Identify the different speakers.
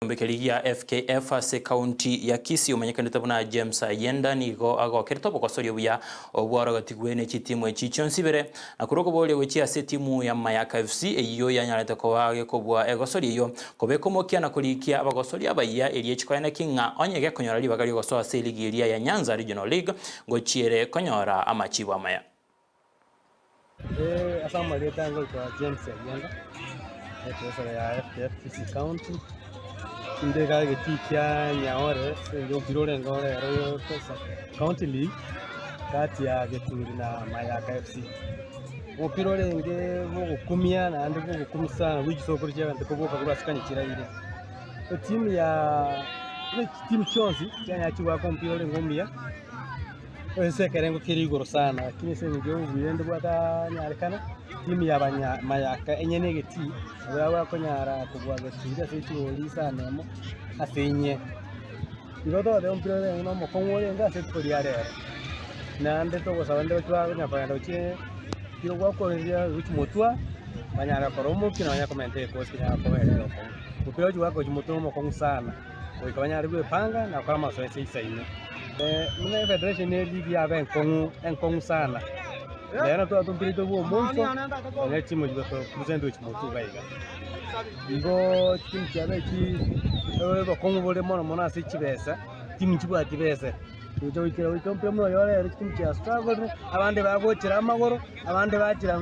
Speaker 1: Egekombe gia FKF ase county ya Kisii omanyekanete buna James Ayenda nigo agokerete obogosoria obuya obworogetigwe ne chitimu echi chionsi ibere na korwa okoboria gochia ase etimu ya Mayaka FC eyio yanyarete koba gekobua egosoria eyio kobeka omokia na korikia abagosoria abayia erio chikoeneki ng'a onye gekonyora ribaga riogosoa ase eligi eria ya Nyanza Regional League ngochiere konyora amachibo amaya.
Speaker 2: Ase amarieta aye ngoikwa James Ayenda, etresure ya FKF Kisii County, inde iga egetii kia Nyaore ase eng'encho omopira orenge ore ero ya County League gati ya Geturi na Mayaka FC. Omopira orenge bwa ogokumia naende bwa ogokumia sana bwa chisokoro chiabete koboka korwa ase kanya chiraire. Etimu ya chitimu chionsi chianyara chigoaka omopira orenge omuya. Ase ekerengo kere igoro sana, lakini ase eng'encho y'obuya ende bwatanyarekana, timu ya abanya mayaka enyene egetii, nabo bakonyara kobua getii ase chigori isano emo ase inye. Igo togoteba omopira ore na omokong'u orenge ase rituko ria rero, naende togosaba rinde twanya kogenda gochia mpira gwakoreria gochia motwe, banyare korora omokia na banyare komenta egekosi kenyare koba ere egekong'u. Omopira ogochia goaka gochia motwe na omokong'u sana. Goika banyare gwepanga na gokora amasoesi aisaine. Buna efederation ne eligi yaba enkong'u enkong'u sana, rero natwabwate omopira oito bwa omoiso, nonya chitimu echi gotopresent gochia motwe iga iga. Igo chitimu chiabo echi obokong'u bore mono mono ase chibesa, chitimu nchibwati besa, gocha goikera goika omopira buna oyo ore ere chitimu chia struggle abande bagochera amagoro, abande bachera.